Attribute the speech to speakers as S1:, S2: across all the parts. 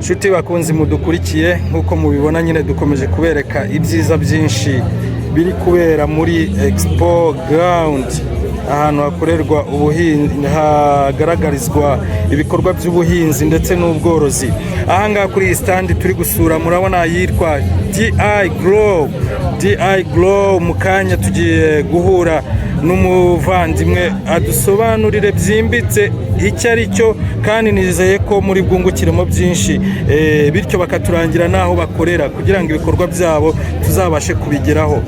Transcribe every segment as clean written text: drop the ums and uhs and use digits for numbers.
S1: Nshuti bakunzi mudukurikiye, nk'uko mubibona nyine dukomeje kubereka ibyiza byinshi biri kubera muri Expo Ground, ahantu hakorerwa ubuhinzi, hagaragarizwa ibikorwa by'ubuhinzi ndetse n'ubworozi. Ahangaha kuri iyi stand turi gusura, murabona yitwa DI Grow, DI Grow. Mu kanya tugiye guhura n'umuvandimwe adusobanurire byimbitse icyo ari cyo, kandi nizeye ko muri bwungukiremo byinshi, bityo bakaturangira n'aho bakorera kugira ngo ibikorwa byabo tuzabashe kubigeraho.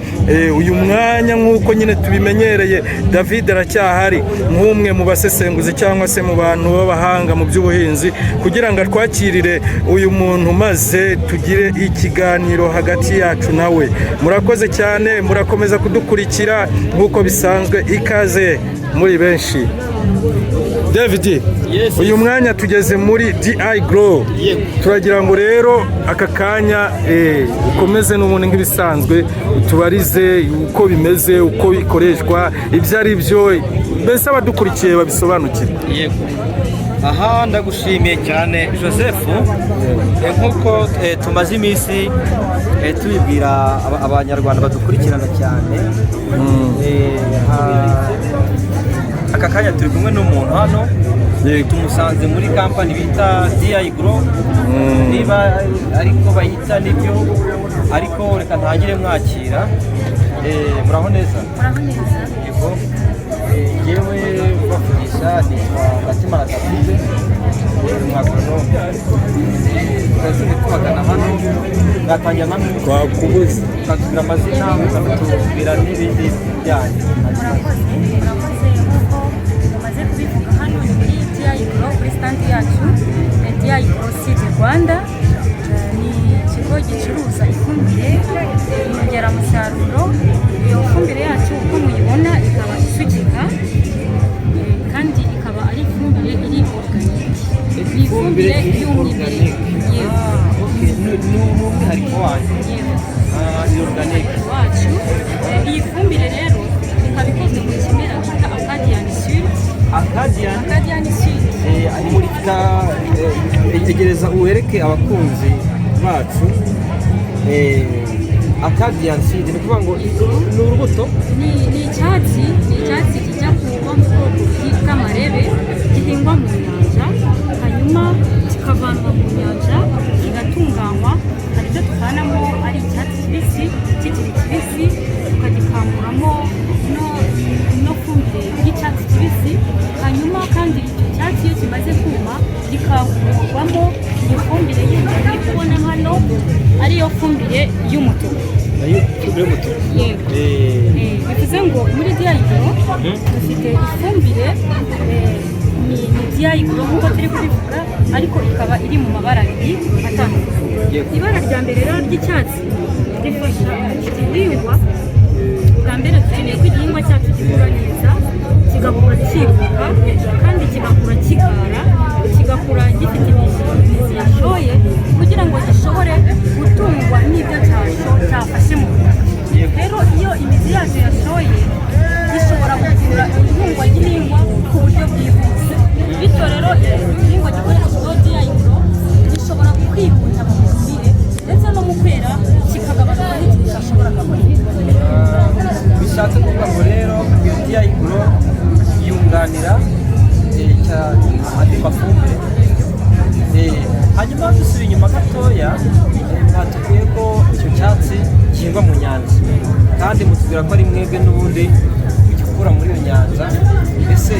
S1: Uyu mwanya, nk'uko nyine tubimenyereye, David aracyahari nk'umwe mu basesenguzi cyangwa se mu bantu b'abahanga mu by'ubuhinzi, kugira ngo atwakirire uyu muntu maze tugire ikiganiro hagati yacu nawe. Murakoze cyane, murakomeza kudukurikira nk'uko bisanzwe. Ikaze muri benshi. David,
S2: Yes.
S1: uyu mwanya tugeze muri DI Grow.
S2: Yego.
S1: Turagira ngo rero aka kanya ukomeze n'ubundi nk'ibisanzwe utubarize uko bimeze, uko bikoreshwa, ibyo ari byo, mbese abadukurikiye babisobanukire.
S2: Yego, aha ndagushimiye cyane, Joseph. Nk'uko tumaze iminsi tubibwira abanyarwanda badukurikirana cyane, aka kanya turi kumwe n'umuntu hano. Tumusanze muri kampani bita DI Grow, niba ariko bayita nibyo, ariko reka ntangire mwakira. Muraho neza?
S3: Muraho neza.
S2: Yego. Njyewe ubavugisha nitwa Gatimana David, umwagoronome. Twese tubagana hano, mwatangira namwe
S1: Twakubuze.
S2: mukatubwira amazina, mukanatubwira n'ibindi byanyu.
S3: Murakoze, murakoze. Nk'uko mumaze kubivuga, hano ni muri DI Grow, kuri stand yacu ya DI Grow Seed Rwanda. Ni ikigo gicuruza ifumbire inyongeramusaruro. Iyo fumbire yacu uko muyibona ikaba isukika, kandi ikaba ari ifumbire iri organique, ni ifumbire y'umwimerere, yego.
S2: Ah, okay. Ni umwihariko wanyu?
S3: Yego.
S2: Ah, ni organic.
S3: Wacu. Iyi fumbire rero ikaba ikozwe mu kimera bita Acadian Seed.
S2: Acadian?
S3: Acadian Seed.
S2: Murika, egereza uwereke abakunzi bacu. Acadian Seed ni ukuvuga ngo ni urubuto?
S3: Ni icyatsi kijya kuba mu bwoko bw'amarebe, gihingwa mu nyanja, hanyuma kikavanwa mu nyanja kigatunganywa. Hari icyo tuvanamo ari icyatsi kibisi, kikiri kibisi, tukagikamuramo no fumbire y'icyatsi kibisi. Hanyuma kandi icyo cyatsi iyo kimaze kuma gikamurwamo ifumbire yindi muri kubona hano, ariyo fumbire y'umutuku.
S2: Nayo ifumbire y'umutuku?
S3: Yego. Bivuze ngo muri DI Grow dufite ifumbire, ni DI Grow nk'uko turi kubivuga, ariko ikaba iri mu mabara abiri atandukanye. Ibara rya mbere rero ry'icyatsi rifasha igihingwa. Bwa mbere dukeneye ko igihingwa cyacu gikura neza, kigakura cyiruka kandi kigakura kigara, kigakura gifite imizi yashoye, kugira ngo gishobore gutungwa n'ibyo cyafashe mu butaka. Rero iyo imizi yacu yashoye, gishobora gukurura ihingwa gihingwa ku buryo bwihuse. Bityo rero igihingwa gikoreshejweho DI Grow gishobora kwihuta mu mikurire ndetse no mu kwera, kikagabanuka n'igihe cyashobora kwera.
S2: Bishatse kuvuga ngo rero iyo DI Grow yunganira andi mafumbire. Hanyuma dusubiye inyuma gatoya, mwatubwiye ko icyo cyatsi gihingwa mu nyanja, kandi mutubwira ko ari mwebwe n'ubundi mugikura muri iyo nyanja. Ese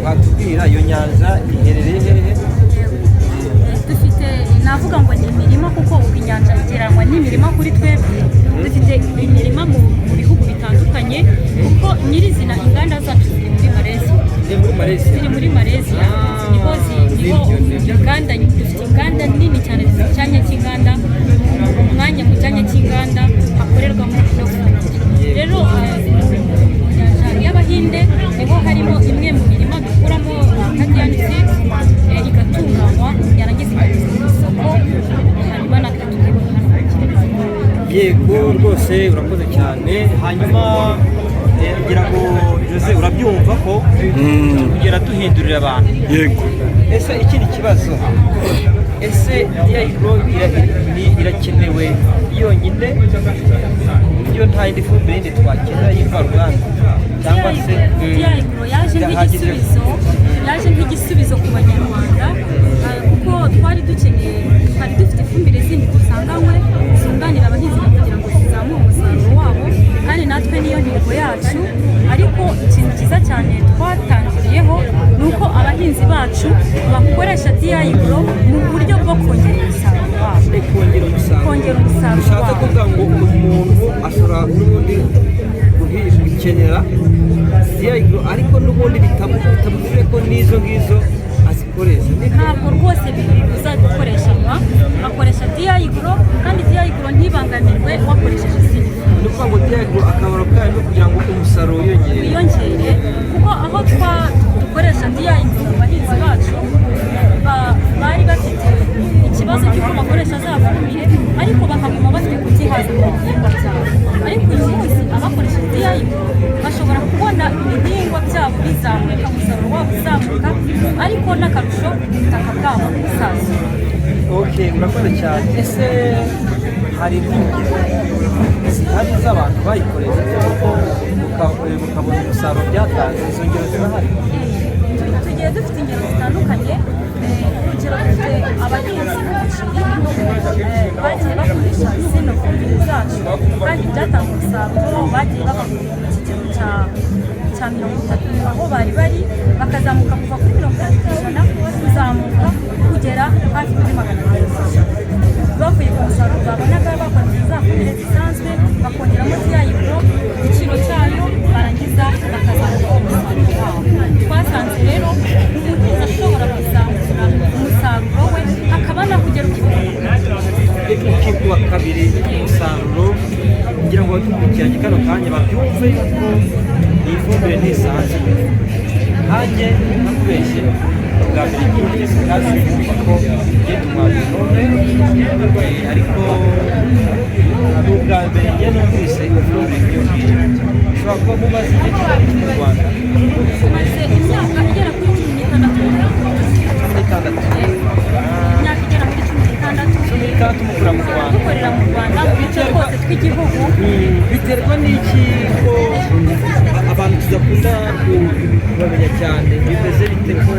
S2: mwatubwira iyo nyanja iherereye hehe?
S3: Dufite, navuga ngo ni imirima, kuko ubu inyanja igereranywa n'imirima kuri twebwe. Dufite imirima mu bihugu bitandukanye, kuko nyirizina inganda zacu ziri muri Malaysia.
S2: Ni muri Malaysia?
S3: Ziri muri Malaysia, niho inganda. Dufite inganda nini cyane, dufite icyanya cy'inganda, mu mwanya mu cyanya cy'inganda hakorerwamo ino fumbire. Rero mu nyanja y'Abahinde niho harimo imwe mu mirima dukuramo Acadian Seed, igatunganywa, yarangiza ikagezwa ku isoko, hanyuma natwe tukayibona hano mu Kigali.
S2: Yego rwose, urakoze cyane. Hanyuma ngira ngo Jose urabyumva ko tugera duhindurira abantu.
S1: Yego.
S2: Ese ikindi kibazo Ese DI Grow irakenewe yonyine ku buryo nta yindi fumbire yindi twakenera y'imvaruganda cyangwa se
S3: DI Grow yaje
S2: idahagije?
S3: nk'igisubizo, yaje nk'igisubizo ku Banyarwanda, kuko twari dukeneye, twari dufite ifumbire zindi dusanganywe zunganira abahinzi kugira ngo zizamure umusaruro wabo, kandi natwe niyo ntego yacu. Ariko ikintu cyiza cyane twatangiriyeho ni uko abahinzi bacu bakoresha DI Grow mu buryo bwo kongera umusaruro wabo.
S2: Kongera umusaruro.
S3: Kongera umusaruro
S2: Bishatse
S3: wabo.
S2: kuvuga ngo umuntu ashobora n'ubundi gukenera DI Grow, ariko n'ubundi bitamubwiye ko n'izo ngizo azikoresha.
S3: Ntabwo rwose bibuza gukoreshanywa, akoresha DI Grow kandi DI Grow ntibangamirwe wakoresheje izindi.
S2: Ni ukuvuga ngo DI Grow akamaro kayo ni ukugira ngo umusaruro wiyongere.
S3: Wiyongere, kuko aho dukoresha DI Grow mu bahinzi bacu, bari bafite ikibazo cy'uko bakoresha za fumbire ariko bakaguma bafite kutihaza mu bihingwa byabo. Ariko uyu munsi abakoresha DI Grow bashobora kubona ibihingwa byabo bizamuka, umusaruro wabo uzamuka, ariko n'akarusho ubutaka bwabo busazura.
S2: Ok, urakoze cyane. Ese hari nk'ingero zihari z'abantu bayikoresheje koko mukabona umusaruro byatanze? Izo ngero zirahari?
S3: Tugiye dufite ingero zitandukanye. Urugero, dufite abahinzi b'umuceri bagiye bakoresha zino fumbire zacu kandi byatanze umusaruro. Bagiye bava ku kigero cya 30 aho bari bari, bakazamuka kuva kuri 30% kuzamuka kugera hafi kuri 200%, bavuye ku musaruro babonaga bakoresheje za fumbire zisanzwe, bakongeramo DI Grow igiciro cyayo, barangiza bakazamuka umusaruro wabo. Twasanze rero umuhinzi ashobora kuzamura umusaruro we akaba naho ugera ukibona.
S2: Ukikuba kabiri umusaruro. Kugira ngo abadukurikiranye kano kanya babyumve yuko iyi fumbire ntisanzwe, nkanjye ntakubeshye, bwa mbere nyumvise kandi numva ko ngiye tumwazinome, ariko ni ubwa mbere ngiye numvise ifumbire nk'iyo ngiyo. Ushobora kuba mumaze igihe kingana iki mu Rwanda?
S3: Tumaze imyaka igera kuri 16.
S2: 16?
S3: Imyaka igera muri 16.
S2: 16 mukora mu Rwanda?
S3: Dukorera mu Rwanda mu duce twose tw'igihugu.
S2: Biterwa n'iki ko abantu tudakunda kubamenya cyane? Bimeze bite ko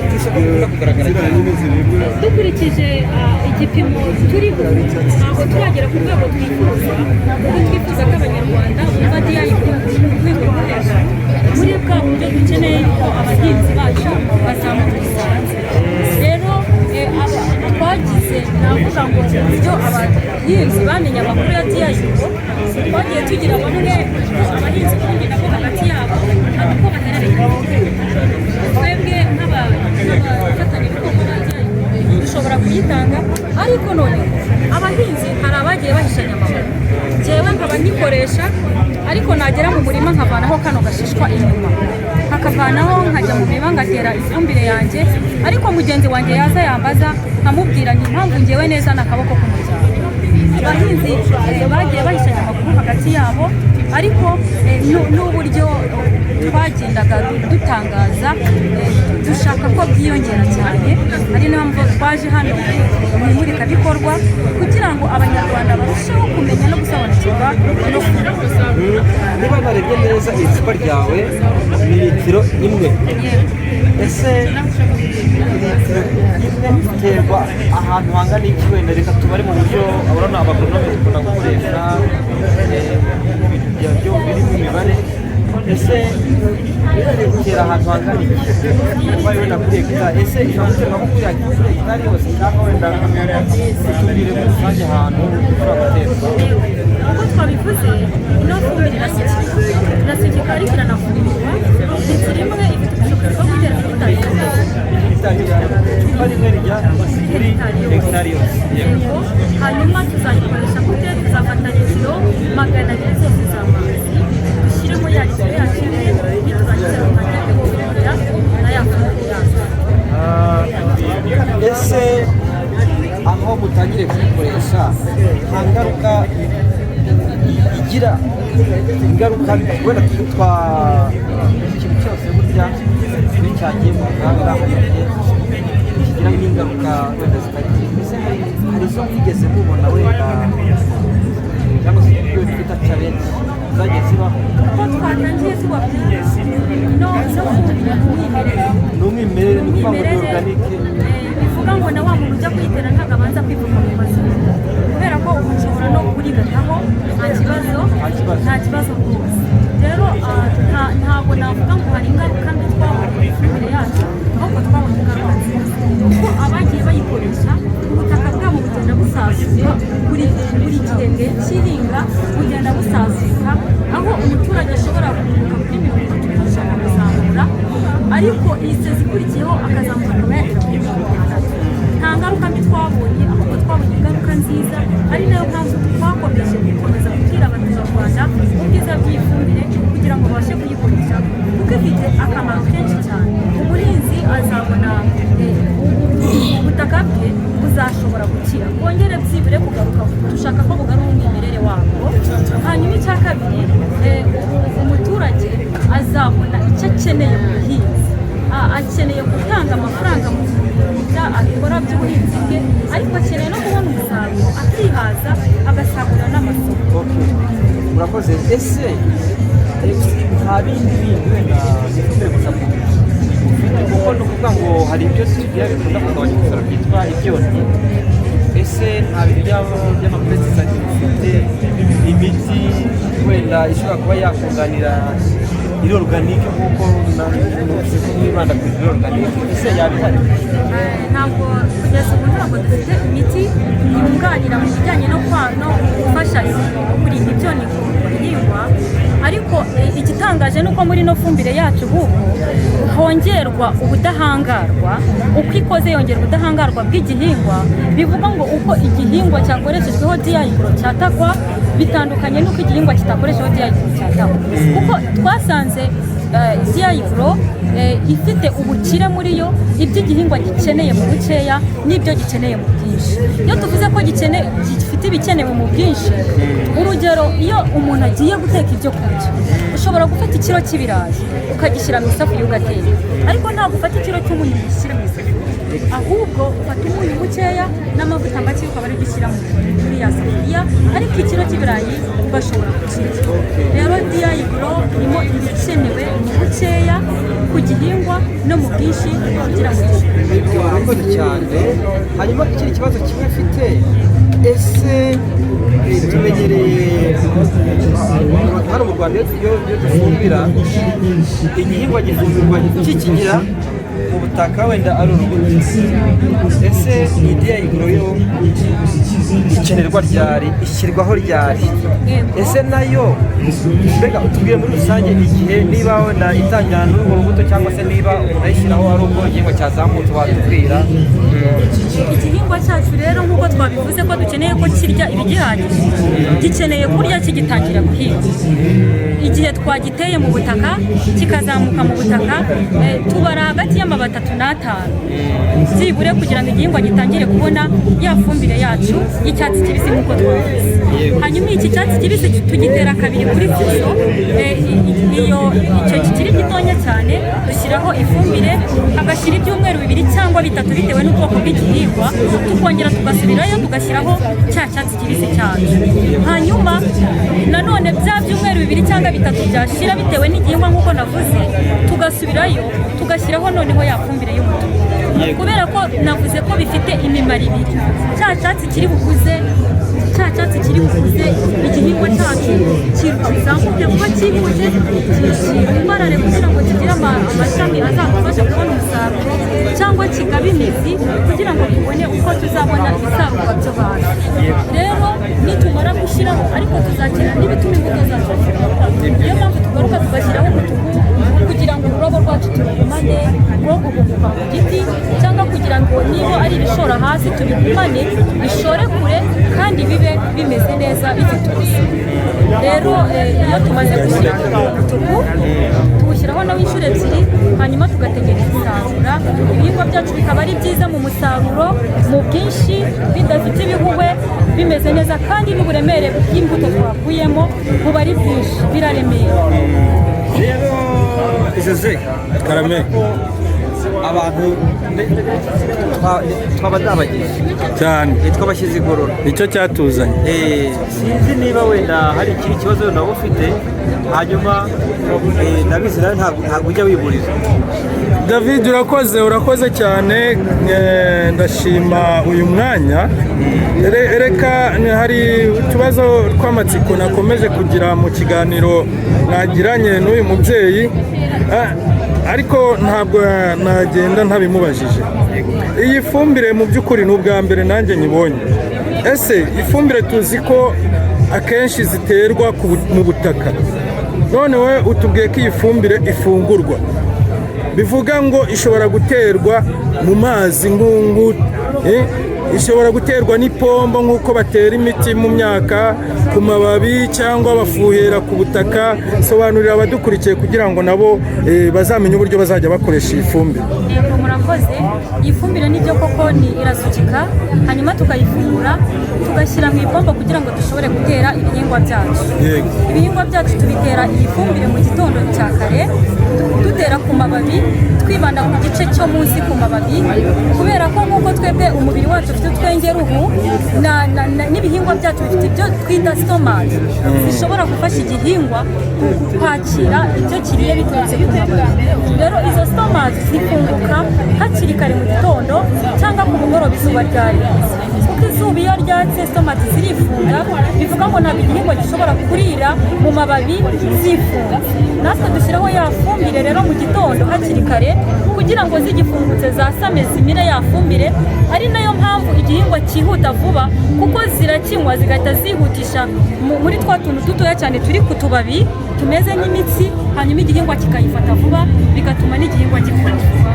S2: ku isoko bikunda kugaragara cyane?
S3: Dukurikije igipimo turiho, ntabwo turagera ku rwego twifuza, kuko twifuza ko Abanyarwanda bumva DI ku rwego rwo hejuru muri bwa buryo dukeneye ko abahinzi bacu bazamuka umusaruro. Rero twagize, navuga ngo uburyo abahinzi bamenye amakuru ya DI, twagiye tugira bamwe ko abahinzi ubundi nabo hagati yabo hari uko bahererekanya. Twebwe nk'abafatanyabikorwa ba DI dushobora kuyitanga, ariko noneho abahinzi hari abagiye bahishanya amakuru. Njyewe nkaba nyikoresha, ariko nagera mu murima nkavanaho kano gashishwa inyuma, nkakavanaho, nkajya mu murima ngatera ifumbire yanjye, ariko mugenzi wanjye yaza yambaza nkamubwira nti impamvu ngewe neza ni akaboko k'umuryango. Abahinzi bagiye bahishanya amakuru hagati yabo, ariko n'uburyo twagendaga dutangaza, dushaka ko byiyongera cyane, ari niyo mpamvu twaje hano mu imurikabikorwa kugira ngo Abanyarwanda barusheho kumenya no gusobanukirwa no
S2: Niba narebye neza, icupa ryawe ni litiro 1. Ese litiro 1 iterwa ahantu hangana iki? Wenda reka tubare mu buryo urabona abagoronome dukunda gukoresha ibintu byo biri mu mibare. Ese itera ahantu hangana iki? Kuba wenda kuri hegitari, ese ishobora guterwa nko kuri hegitari yose, cyangwa wenda tubwire muri rusange ahantu ishobora guterwa?
S3: Nk'uko twabivuze, ino fumbire irasukika, irasukika ariko iranafumbirwa. Litiro 1 ifite ubushobozi bwo gutera hegitari yose.
S2: Hegitari yose, icupa rimwe rijya kuri hegitari yose?
S3: Yego. Hanyuma tuzayikoresha gute? Tuzafata litiro 200 zose z'amazi, dushyiremo ya litiro yacu imwe, niturangiza dutangire kuvomerera na ya fumbire yacu.
S2: Ese aho mutangiriye kuyikoresha nta ngaruka igira, ingaruka wenda twa ikintu cyose burya iyo cyagiye mu ruganda hari igihe igira n'ingaruka wenda zitari nziza. Ese hari izo mwigeze mubona wenda, cyangwa se ibyo twita challenge, zagiye zibaho?
S3: Uko twatangiye tubabwira, no fumbire ni umwimerere.
S2: Ni umwimerere, ni ukuvuga ngo ni
S3: Umwimerere,
S2: organique.
S3: Bivuga ngo na wa muntu ujya kuyitera ntabwo abanza kwivuga mu mazuru, kubera ko ubu nshobora no kurigataho nta kibazo.
S2: Nta kibazo.
S3: Nta kibazo rwose. Rero ntabwo navuga ngo hari ingaruka mbi twabonye mu ifumbire yacu, ahubwo twabonye ingaruka nziza, kuko abagiye bayikoresha ubutaka bwabo bugenda busazuka buri gihembwe cy'ihinga, bugenda busazuka, aho umuturage ashobora kunguka kuri 30% kuzamura, ariko iyi saison ikurikiyeho akazamuka akaba yagera kuri 60. Nta ngaruka mbi twabonye, ahubwo twabonye ingaruka nziza, ari nayo mpamvu twakomeje gukomeza kubwira abaturarwanda ubwiza bw'iyi kugira ngo babashe kuyikoresha, kuko ifite akamaro kenshi cyane. Umuhinzi azabona ubutaka bwe buzashobora gukira, bwongere byibure kugaruka, dushaka ko bugarura umwimerere wabwo. Hanyuma icya kabiri, umuturage azabona icyo akeneye mu buhinzi. Akeneye gutanga amafaranga mu byo akora by'ubuhinzi bwe, ariko akeneye no kubona umusaruro akihaza, agasagurira n'amasoko.
S2: Okay. Murakoze. Ese nta bindi wenda ifumbire gusa ufite? Kuko ni ukuvuga ngo hari ibyo tugira bikunda kugabanya umusaruro byitwa ibyonnyi. Ese nta bintu by'amapesticide ufite, imiti wenda ishobora kuba yakunganira iri organique, nk'uko numvise ko mwibanda ku iri organique? Ese yaba ihari?
S3: Ntabwo, kugeza ubu ntabwo dufite imiti yunganira mu bijyanye no gufasha kurinda ibyonnyi ku bihingwa, ariko igitangaje ni uko muri ino fumbire yacu ahubwo hongerwa ubudahangarwa. Uko ikoze yongera ubudahangarwa bw'igihingwa, bivuga ngo uko igihingwa cyakoreshejweho DI Grow cyatakwa bitandukanye n'uko igihingwa kitakoreshejeho DI Grow cyatakwa, kuko twasanze DI Grow ifite ubukire muri yo, ibyo igihingwa gikeneye mu bukeya n'ibyo gikeneye mu bwinshi. Iyo tuvuze ko gifite ibikenewe mu bwinshi, urugero iyo umuntu agiye guteka ibyo kurya, ushobora gufata ikiro cy'ibirayi ukagishyira mu isafuriya ugateka, ariko ntabwo ufata ikiro cy'umunyu ngo ugishyire mu isafuriya, ahubwo ufata umunyu mukeya n'amavuta make ukaba ari ushyira muri ya safuriya, ariko ikiro cy'ibirayi ugashobora kukirya. Rero DI Grow irimo ibikenewe mu bukeya ku gihingwa no mu bwinshi kugira ngo gishobore.
S2: Murakoze cyane. Hanyuma ikindi kibazo kimwe mfite, ese tumenyereye hano mu Rwanda, iyo dufumbira, igihingwa gifumbirwa kikigira mu butaka, wenda ari urubuto. Ese iyi DI Grow yo ikenerwa ryari, ishyirwaho ryari? Ese nayo mbega utubwire muri rusange igihe, niba wenda itangira n'urwo rubuto, cyangwa se niba umuntu ayishyiraho ari ubwo igihingwa cyazamutse, watubwira.
S3: Igihingwa cyacu rero, nk'uko twabivuze ko dukeneye ko kirya ibigihagije, gikeneye kurya kigitangira guhinga. Igihe twagiteye mu butaka kikazamuka mu butaka, tubara hagati y'amababi 3 n'5 byibure kugira ngo igihingwa gitangire kubona ya fumbire yacu y'icyatsi kibisi nk'uko twavuze. Hanyuma iki cyatsi kibisi tugitera kabiri kuri saison. Iyo icyo kikiri gitonya cyane dushyiraho ifumbire, hagashyira ibyumweru 2 cyangwa 3 bitewe n'ubwoko bw'igihingwa, tukongera tugasubirayo tugashyiraho cya cyatsi kibisi cyacu. Hanyuma nanone bya byumweru 2 cyangwa 3 byashira bitewe n'igihingwa nk'uko navuze, tugasubirayo tugashyiraho noneho ya fumbire y'umutuku, kubera ko navuze ko bifite imimaro ibiri: cya cyatsi kiri bukuze igihingwa cyacu kizamuke vuba cyihute, kirumbarare kugira ngo kigire amashami azadufasha kubona umusaruro, cyangwa kigabe imizi kugira ngo tubone uko tuzabona ibisarurwa byo hasi. Rero nitumara gushyiraho, ariko tuzakenera n'ibituma imbuto zacu zikura. Niyo mpamvu tugaruka tugashyiraho umutuku kugira ngo ururabo rwacu turugumane rwo guhunguka ku giti, cyangwa kugira ngo niba ari ibishora hasi tubigumane bishore kure kandi bibe bimeze neza bifite ubuzima. Rero iyo tumaze gushyira umutuku, tuwushyiraho nawo inshuro ebyiri, hanyuma tugategereza isarura, ibihingwa byacu bikaba ari byiza mu musaruro, mu bwinshi, bidafite ibihuhwe, bimeze neza, kandi n'uburemere bw'imbuto twakuyemo buba ari bwinshi, biraremera.
S2: Rero Jose,
S1: Karame.
S2: ko Abantu twabadabagije
S1: cyane.
S2: Twabashyize igorora.
S1: Nicyo cyatuzanye.
S2: Sinzi niba wenda hari ikindi kibazo wenda waba ufite, hanyuma ndabizi nawe ntabwo ujya wiburira.
S1: David, urakoze, urakoze cyane. Ndashima uyu mwanya. Reka hari utubazo tw'amatsiko nakomeje kugira mu kiganiro nagiranye n'uyu mubyeyi. Ariko ntabwo nagenda ntabimubajije. Iyi fumbire mu by'ukuri ni ubwa mbere nanjye nyibonye. Ese ifumbire tuzi ko akenshi ziterwa mu butaka, none we utubwiye ko iyi fumbire ifungurwa, bivuga ngo ishobora guterwa mu mazi nkungu, ishobora guterwa n'ipombo nk'uko batera imiti mu myaka ku mababi, cyangwa bafuhera ku butaka? Sobanurira abadukurikiye kugira ngo nabo bazamenye uburyo bazajya bakoresha iyi fumbire.
S3: Yego, murakoze. Iyi fumbire nibyo koko ni irasukika, hanyuma tukayifungura, tugashyira mu ipombo kugira ngo dushobore gutera ibihingwa byacu. Ibihingwa byacu tubitera iyi fumbire mu gitondo cya kare, dutera ku mababi, twibanda ku gice cyo munsi ku mababi, kubera ko nk'uko twebwe umubiri wacu ufite utwengeruhu n'ibihingwa byacu bifite ibyo twita stomach zishobora gufasha igihingwa kwakira ibyo kiriye biturutse ku mababi. Rero izo stomach zifunguka hakiri kare mu gitondo cyangwa ku mugoroba izuba ryarenze, kuko izuba iyo ryatse stomach zirifunga, bivuga ngo ntabwo igihingwa gishobora kurira mu mababi zifunga. Natwe dushyiraho ya fumbire rero mu gitondo hakiri kare kugira ngo zigifungutse zasame zimire ya fumbire, ari nayo mpamvu igihingwa cyihuta vuba, kuko zirakinywa zigahita zihutisha muri twa tuntu dutoya cyane turi ku tubabi tumeze nk'imitsi, hanyuma igihingwa kikayifata vuba, bigatuma n'igihingwa gikura vuba.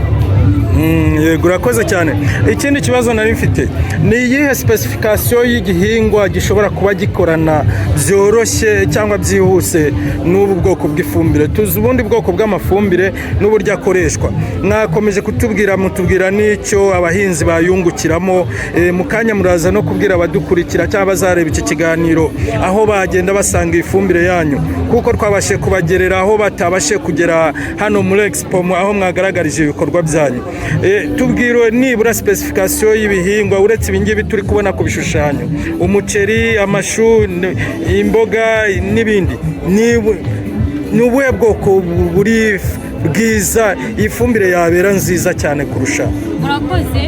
S1: Yego, urakoze cyane. Ikindi kibazo nari mfite ni iyihe specification y'igihingwa gishobora kuba gikorana byoroshye cyangwa byihuse n'ubu bwoko bw'ifumbire? Tuzi ubundi bwoko bw'amafumbire n'uburyo akoreshwa, mwakomeje kutubwira, mutubwira n'icyo abahinzi bayungukiramo. Mu kanya muraza no kubwira abadukurikira cyangwa bazareba iki kiganiro aho bagenda basanga iyi fumbire yanyu, kuko twabashije kubagerera aho batabashije kugera hano muri expo, aho mwagaragarije ibikorwa byanyu. Tubwire nibura specification y'ibihingwa uretse ibingibi turi kubona ku bishushanyo: umuceri, amashu, imboga n'ibindi. Ni ubuhe bwoko buri bwiza iyi fumbire yabera nziza cyane kurusha?
S3: Murakoze.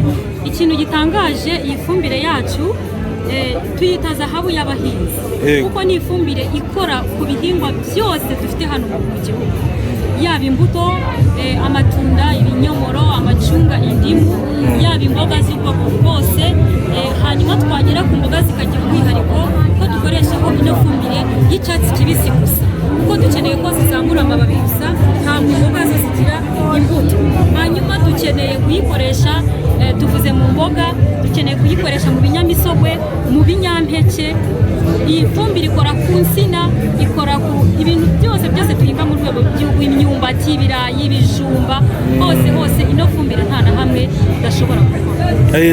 S3: Ikintu gitangaje, iyi fumbire yacu tuyita zahabu y'abahinzi, kuko ni ifumbire ikora ku bihingwa byose dufite hano mu gihugu, yaba imbuto, amatunda, ibinyomoro, amacunga, indimu, yaba imboga z'ubwoko bwose. Hanyuma twagera ku mboga zikagira umwihariko ko dukoreshaho ino fumbire y'icyatsi kibisi gusa, kuko dukeneye ko zizamura amababi gusa, ntabwo imboga zo zigira imbuto. Hanyuma dukeneye kuyikoresha, tuvuze mu mboga, dukeneye kuyikoresha mu binyamisogwe, mu binyampeke. Iyi fumbire ikora ku nsina, ikora ku ibintu byose byose duhinga mu rwego rw'igihugu, imyumbati, ibirayi, ibijumba, hose hose ino fumbire nta na hamwe idashobora gukora.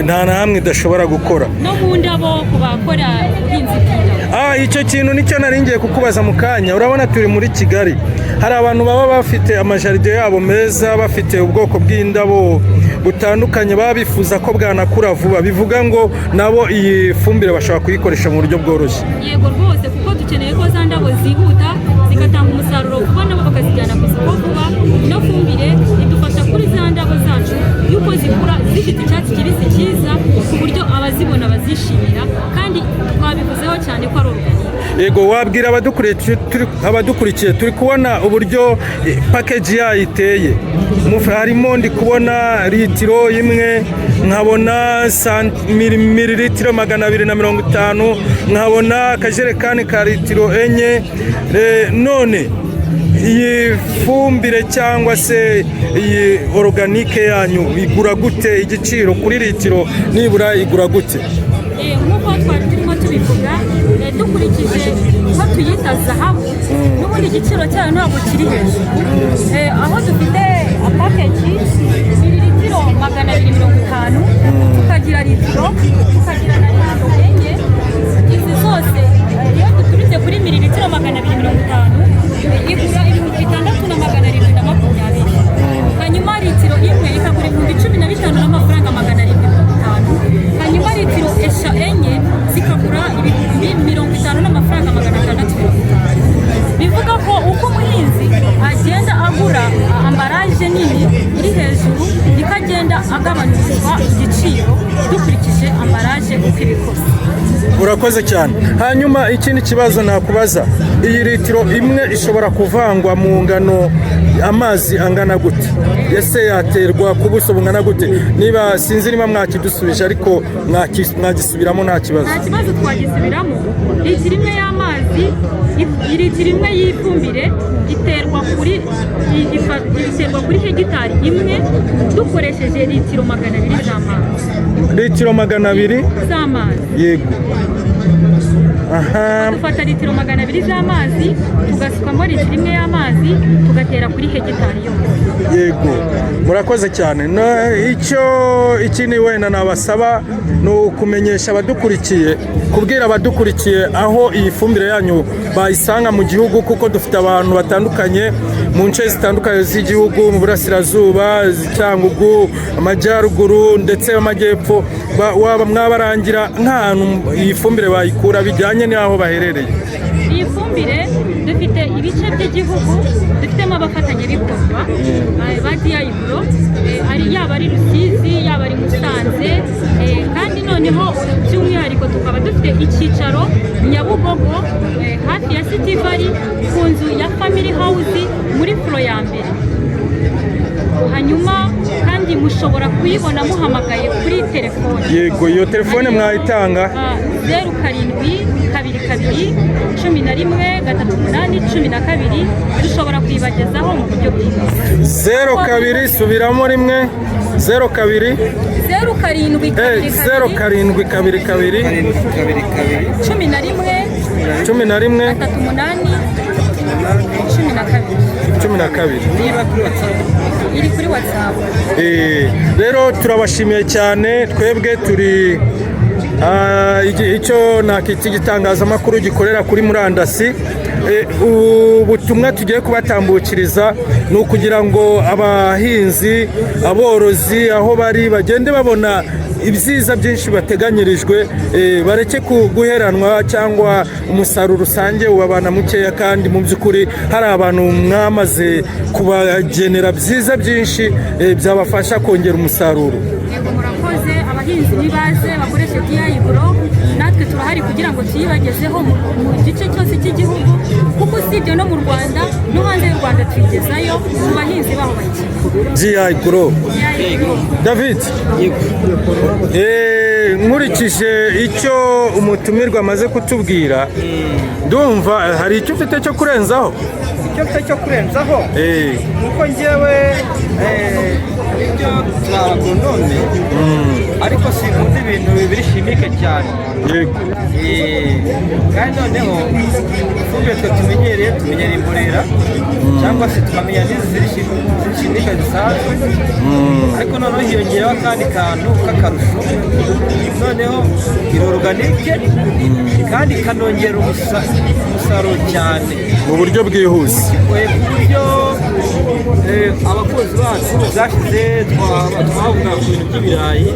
S1: Nta na hamwe idashobora gukora.
S3: No mu ndabo, ku bakora ubuhinzi bw'indabo.
S1: Icyo kintu nicyo nari ngiye kukubaza mu kanya. Urabona turi muri Kigali, hari abantu baba bafite amajardin yabo meza, bafite ubwoko bw'indabo butandukanye, baba bifuza ko bwanakura vuba, bivuga ngo nabo iyi fumbire bashobora kuyikoresha mu buryo bworoshye?
S3: Yego rwose, kuko dukeneye ko za ndabo zihuta zigatanga umusaruro vuba, nabo bakazijyana ku isoko vuba. Ino fumbire idufasha kuri za ndabo zacu yuko zikura zifite icyatsi kibisi cyiza, ku buryo abazibona bazishimira, kandi twabivuzeho cyane ko ari organic.
S1: Yego, wabwira abadukurikiye, turi kubona uburyo package yayo iteye. Harimo, ndi kubona litiro imwe, nkabona mililitiro 250, nkabona akajerekani ka litiro 4. None iyi fumbire cyangwa se iyi organique yanyu igura gute? Igiciro kuri litiro nibura igura gute?
S3: Nk'uko twari turimo tubivuga, dukurikije ko tuyita zahabu, n'ubundi igiciro cyayo ntabwo kiri hejuru. Aho dufite package mililitiro 250, tukagira litiro, tukagira na litiro 4. Izi zose, iyo duturutse kuri mililitiro 250, igura 6720, hanyuma litiro imwe ikagura ibihumbi ibikosi.
S1: Urakoze cyane. Hanyuma ikindi kibazo nakubaza, iyi litiro imwe ishobora kuvangwa mu ngano amazi angana gute? Ese yaterwa ku buso bungana gute? Niba sinzi niba mwakidusubije, ariko mwagisubiramo nta kibazo.
S3: Nta kibazo, twagisubiramo. Litiro imwe y'amazi, litiro imwe y'ifumbire iterwa kuri hegitari imwe dukoresheje litiro 200 z'amazi.
S1: Litiro 200
S3: z'amazi.
S1: Yego, aha.
S3: Dufata litiro 200 z'amazi, tugasukamo litiro imwe y'amazi, tugatera kuri hegitari yose.
S1: Yego, murakoze cyane. Icyo ikindi wenda nabasaba ni ukumenyesha abadukurikiye, kubwira abadukurikiye aho iyi fumbire yanyu bayisanga mu gihugu, kuko dufite abantu batandukanye mu nce zitandukanye z'igihugu, mu burasirazuba, Cyangugu, amajyaruguru ndetse n'amajyepfo. Waba mwabarangira nk'ahantu iyi fumbire bayikura bijyanye n'aho baherereye?
S3: Iyi fumbire dufite ibice by'igihugu dufitemo abafatanyabikorwa ba DI Grow, ari yaba ari Rusizi, yaba ari Musanze, kandi noneho by'umwihariko tukaba dufite icyicaro Nyabugogo, hafi ya City Valley, ku nzu ya Family House muri floor ya mbere. Hanyuma kandi mushobora kuyibona muhamagaye kuri telefone.
S1: Yego, iyo telefone mwayitanga?
S3: 0722 11 38 12. Dushobora kuyibagezaho mu buryo bwihuse.
S1: 02, subiramo rimwe, 02.
S3: 07 22.
S1: 0722.
S2: 722.
S3: 11.
S1: 11.
S3: 38 12.
S1: 12.
S2: Niba kuri WhatsApp?
S3: Iri kuri WhatsApp.
S1: Rero turabashimiye cyane. Twebwe turi icyo nakita igitangazamakuru gikorera kuri murandasi. Ubutumwa tugiye kubatambukiriza ni ukugira ngo abahinzi, aborozi aho bari bagende babona ibyiza byinshi bateganyirijwe, bareke guheranwa cyangwa umusaruro rusange ubabana mukeya, kandi mu by'ukuri hari abantu mwamaze kubagenera byiza byinshi byabafasha kongera umusaruro.
S3: Yego, murakoze. Abahinzi nibaze bakoreshe DI Grow, natwe turahari kugira ngo tuyibagezeho mu gice cyose cy'igihugu, kuko usibye no mu Rwanda, no hanze y'u Rwanda tuyigezayo mu bahinzi baho bayikeneye.
S1: DI Grow.
S3: DI Grow.
S1: David, nkurikije icyo umutumirwa amaze kutubwira, ndumva hari icyo ufite cyo kurenzaho?
S2: Icyo mfite cyo kurenzaho ni uko ngewe ibyo turi abagoronome, ariko sinkunda ibintu biri chimique cyane. Kandi noneho ifumbire twe tumenyereye imborera, cyangwa se tukamenya n'izi ziri chimique zisanzwe, ariko noneho hiyongeraho akandi kantu k'akarusho. Noneho iri organique kandi ikanongera umusaruro cyane.
S1: Mu buryo bwihuse.
S2: Ku buryo abakozi bacu byashize twavuga ku bintu by'ibirayi.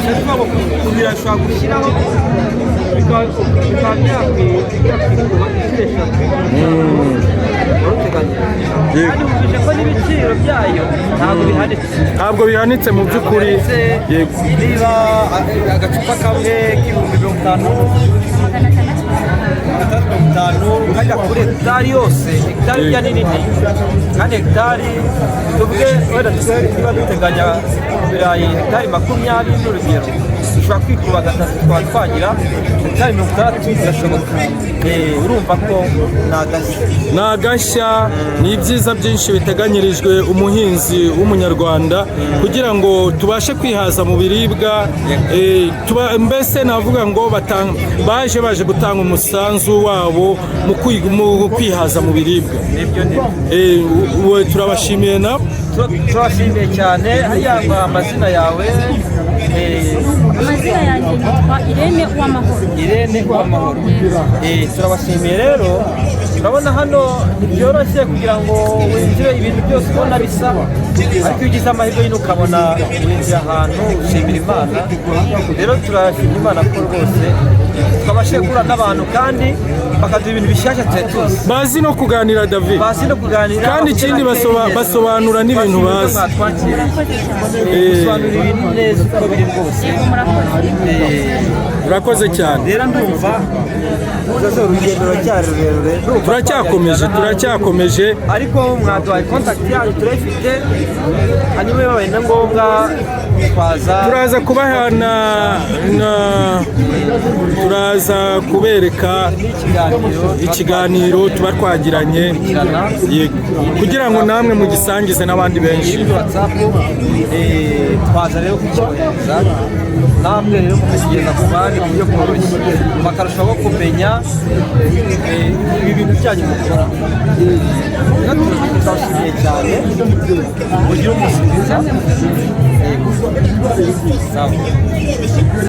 S2: Tuvuga ngo ku birayi ushobora gushyiraho bikaba byakwikuba inshuro eshatu wari uteganyije. Kandi wumvise ko n'ibiciro byayo ntabwo bihanitse.
S1: Ntabwo bihanitse mu by'ukuri, yego.
S2: Niba agacupa kamwe k'50,000, 650, kajya kuri hegitari yose, hegitari ijya ni nini, kandi hegitari tuvuge wenda tuvuge niba duteganya ibirayi hegitari 20 n'urugero, dushobora kwikuba gatatu, tukaba twagira hegitari 60, birashoboka. Urumva ko ni agashya.
S1: Ni agashya, ni ibyiza byinshi biteganyirijwe umuhinzi w'umunyarwanda kugira ngo tubashe kwihaza mu biribwa. Mbese navuga ngo baje gutanga umusanzu wabo mu kwihaza mu biribwa.
S2: Nibyo, nibyo.
S1: Turabashimiye nabo.
S2: Turabashimiye cyane. Hariya ngo amazina yawe?
S3: Amazina yanjye nitwa Irene Uwamahoro.
S2: Irene Uwamahoro. Turabashimiye rero. Turabona hano ntibyoroshye kugira ngo winjire, ibintu byose ubona bisa, ariko iyo ugize amahirwe nyine ukabona winjiye ahantu, ushimira Imana. Rero turashimira Imana ko rwose Twabashije guhura n'abantu kandi bakaduha ibintu bishyashya tutari tuzi.
S1: Bazi no kuganira, David.
S2: Bazi no kuganira.
S1: Kandi ikindi basobanura n'ibintu bazi.
S2: Mwatwakiriye.
S3: Murakoze cyane.
S2: Gusobanura ibintu neza uko biri rwose.
S3: Yego, murakoze.
S1: Urakoze cyane.
S2: Rero ndumva rwose urugendo ruracyari rurerure. Ndumva
S1: Turacyakomeje.
S2: twajyana.
S1: Turacyakomeje.
S2: Ariko mwaduhaye contact yanyu, turayifite, hanyuma bibaye na ngombwa twaza.
S1: Turaza kubaha na turaza kubereka
S2: n'ikiganiro
S1: ikiganiro tuba twagiranye. Yego. Kugira ngo namwe mugisangize n'abandi benshi.
S2: Kuri WhatsApp, twaza rero kukikohereza, namwe rero mukakigeza ku bandi mu buryo bworoshye, bakarushaho kumenya ibi bintu byanyu mukora. Rero turabashimiye cyane, mugire umunsi mwiza. Yego. Sawa.